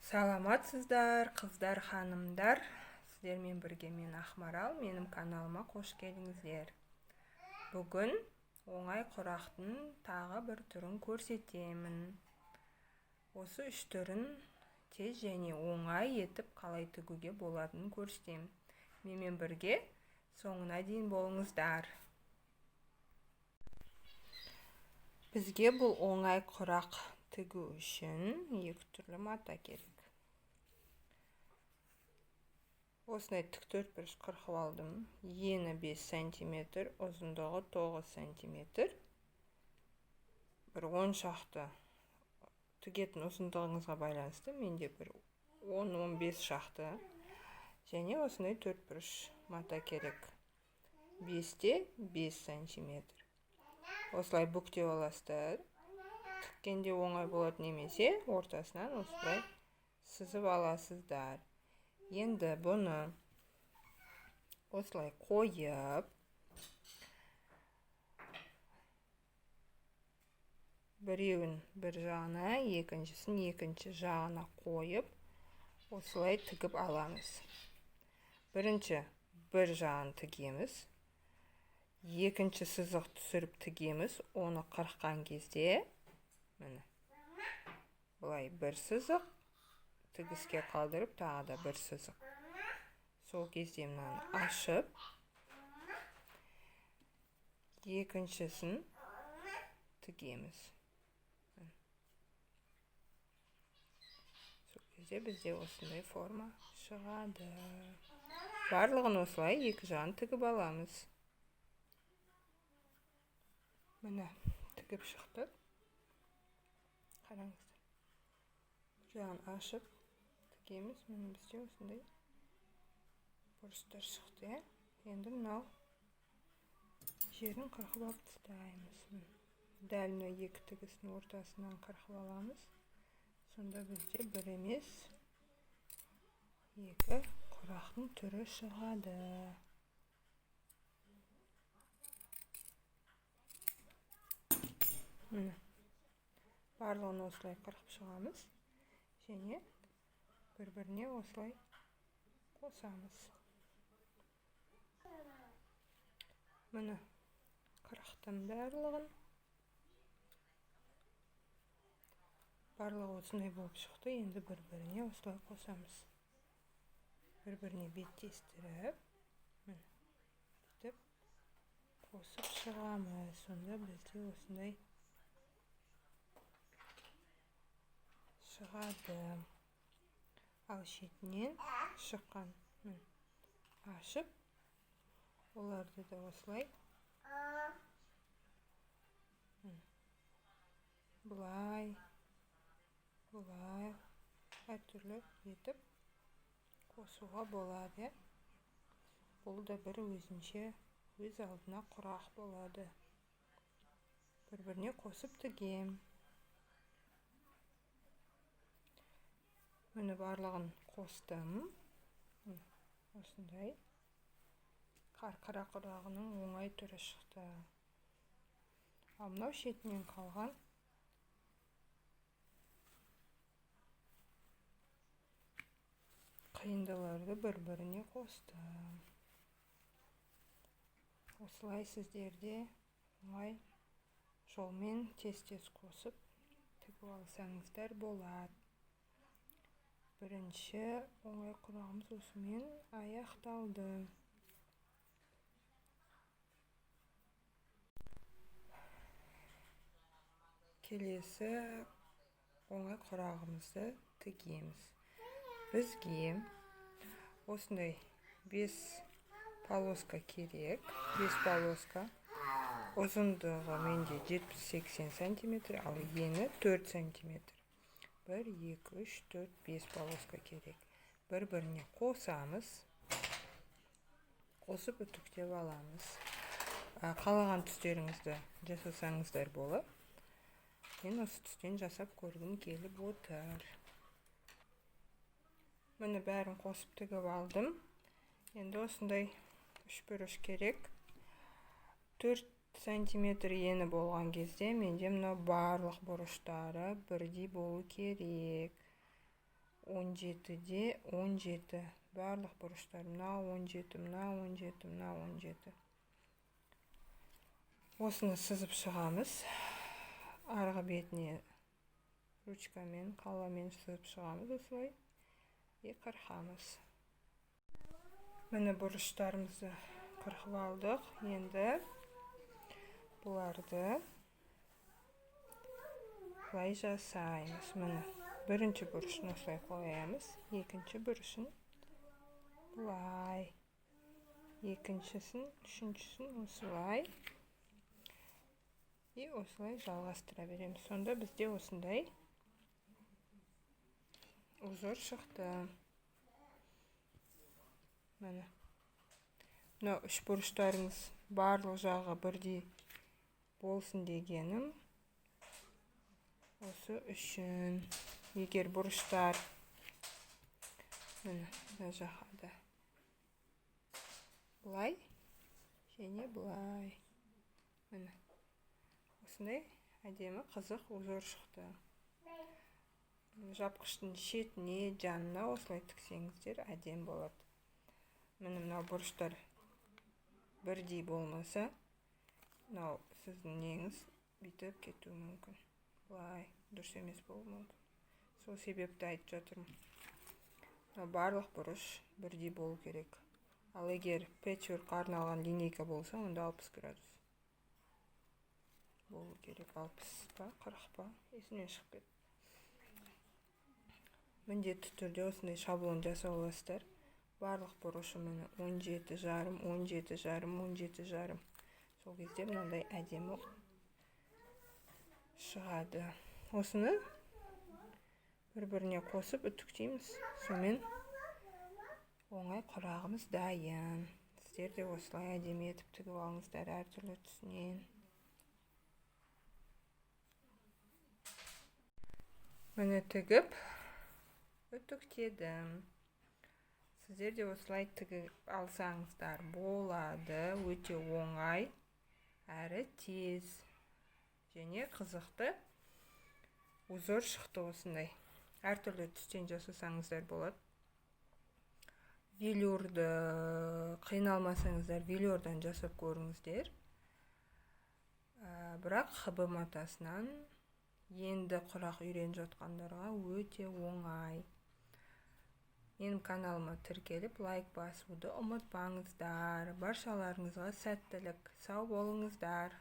Саламатсыздар, қыздар, ханымдар. Сіздермен бірге мен Ақмарал, менің каналыма қош келдіңіздер. Бүгін оңай құрақтың тағы бір түрін көрсетемін. Осы үш түрін тез және оңай етіп қалай тігуге болатынын көрсетемін. Менімен бірге соңына дейін болыңыздар. Бізге бұл оңай құрақ тігу үшін екі түрлі мата керек. Осындай тік төрт бұрыш қырқып алдым. Ені 5 сантиметр, ұзындығы 9 сантиметр. Бір 10 шақты тігетін ұзындығыңызға байланысты менде бір 10-15 шақты. Және осындай төрт бұрыш мата керек. 5-те 5 сантиметр. Осылай бүктеп аласыздар. Тіккенде оңай болады, немесе ортасынан осылай сызып аласыздар. Енді бұны осылай қойып, біреуін бір жағына, екіншісін екінші жағына қойып, осылай тігіп аламыз. Бірінші бір жағын тігеміз, екінші сызық түсіріп тігеміз. Оны қырыққан кезде міне былай бір сызық тігіске қалдырып, тағы да бір сызық. Сол кезде мынаны ашып, екіншісін тігеміз. Сол кезде бізде осындай форма шығады. Барлығын осылай екі жағын тігіп аламыз. Міне тігіп шықтық. Қараңыздар. Бір жағын ашып тігеміз. Міне бізде осындай бұрыштар шықты, иә. Енді мынау жерін қырқып алып тастаймыз. Дәл мына екі тігістің ортасынан қырқып аламыз. Сонда бізде бір емес, екі құрақтың түрі шығады. Міне барлығын осылай қырқып шығамыз және бір-біріне осылай қосамыз. Міне қырықтым барлығын. Барлығы осындай болып шықты. Енді бір-біріне осылай қосамыз. Бір-біріне беттестіріп, міне бүйтіп қосып шығамыз. Сонда бізде осындай шығады. Ал шетінен шыққан ашып, оларды да осылай былай, былай әртүрлі етіп қосуға болады. Бұл да бір өзінше өз алдына құрақ болады. Бір-біріне қосып тігем. Міне барлығын қостым. Осындай қарқара құрағының оңай түрі шықты. Ал мынау шетінен қалған қиындыларды бір-біріне қостым. Осылай сіздерде оңай жолмен тез-тез қосып тігіп алсаңыздар болады. Бірінші оңай құрағымыз осымен аяқталды. Келесі оңай құрағымызды тігеміз. Бізге осындай 5 полоска керек. 5 полоска. Ұзындығы менде 70-80 сантиметр, ал ені 4 сантиметр. 1, 2, 3, 4, 5 полоска керек. Бір-біріне қосамыз. Қосып үтіктеп аламыз. Қалаған түстеріңізді жасасаңыздар болады. Мен осы түстен жасап көргім келіп отыр. Міне бәрін қосып тігіп алдым. Енді осындай үш бұрыш керек. 4 сантиметр ені болған кезде менде мына барлық бұрыштары бірдей болу керек. 17-де 17. Барлық бұрыштар мынау 17, мынау 17, мынау 17. Осыны сызып шығамыз. Арғы бетіне ручкамен, қаламмен сызып шығамыз осылай. И қырқамыз. Міне бұрыштарымызды қырқып алдық. Енді бұларды былай жасаймыз. Міне бірінші бұрышын осылай қоямыз, екінші бұрышын былай, екіншісін, үшіншісін осылай и осылай жалғастыра береміз. Сонда бізде осындай узор шықты. Міне мынау үш бұрыштарыңыз барлық жағы бірдей болсын дегенім осы үшін. Егер бұрыштар міне мына жаққа да былай және былай, міне осындай әдемі қызық узор шықты. Жапқыштың шетіне, жанына осылай тіксеңіздер әдемі болады. Міне мынау бұрыштар бірдей болмаса, мынау сіздің неңіз бүйтіп кетуі мүмкін. Былай дұрыс емес болуы мүмкін. Сол себепті айтып жатырмын. Мынау барлық бұрыш бірдей болу керек. Ал егер пэтчворкқа арналған линейка болса, онда 60 градус болу керек. 60 па, 40 па, есімнен шығып кетті. Міндетті түрде осындай шаблон жасап аласыздар. Барлық бұрышы міне 17,5, 17,5, 17,5. Сол кезде мынандай әдемі шығады. Осыны бір-біріне қосып үтіктейміз. Сонымен оңай құрағымыз дайын. Сіздер де осылай әдемі етіп тігіп алыңыздар әртүрлі түсінен. Міне тігіп үтіктедім. Сіздер де осылай тігіп алсаңыздар болады. Өте оңай, әрі тез және қызықты узор шықты осындай. Әртүрлі түстен жасасаңыздар болады. Велюрді қиналмасаңыздар, велюрдан жасап көріңіздер. Бірақ ХБ матасынан енді құрақ үйреніп жатқандарға өте оңай. Менің каналыма тіркеліп, лайк басуды ұмытпаңыздар. Баршаларыңызға сәттілік. Сау болыңыздар.